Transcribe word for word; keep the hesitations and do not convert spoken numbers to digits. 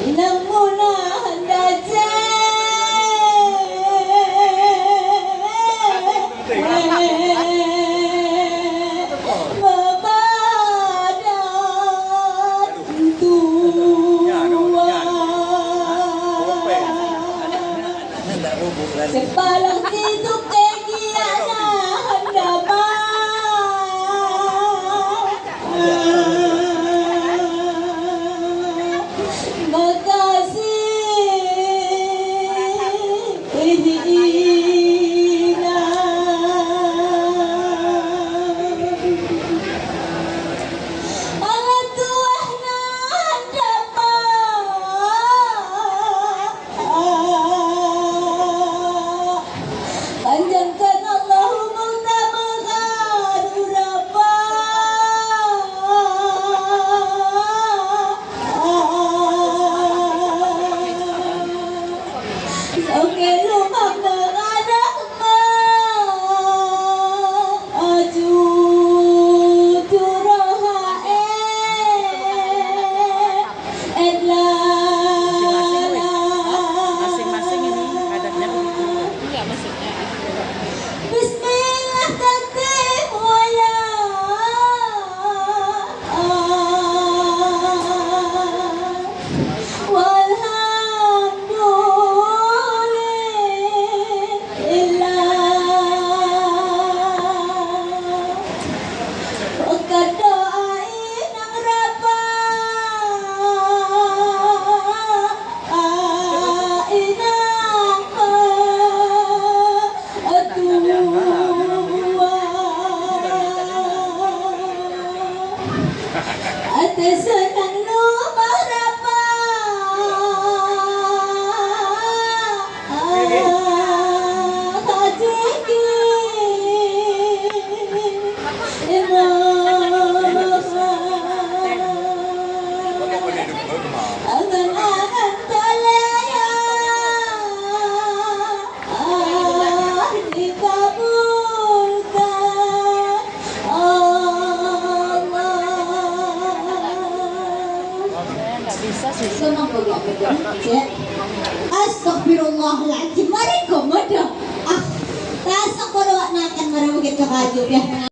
Inong muna handa jeuet meubadan tuha. Seupaloh sidroe geuh na handa ma. Meugaséh, Inong. Allah tuah nan dapat. Panjangkan Allah umur tameuhan urapa. Oke, lumah meuadak ma. Aju turoh hae. Masing-masing, weh. Masing-masing ini adatnya begitu. Enggak, maksudnya. Bismillah, takbir, wala. Walhamdulillah. Ka doa inong rapa, inong meutuah. Até seunang lumah rapa. Astagfirullahalazim, mari komodo. Ah, tasok kalau wak nakan marah mungkin ke baju ya.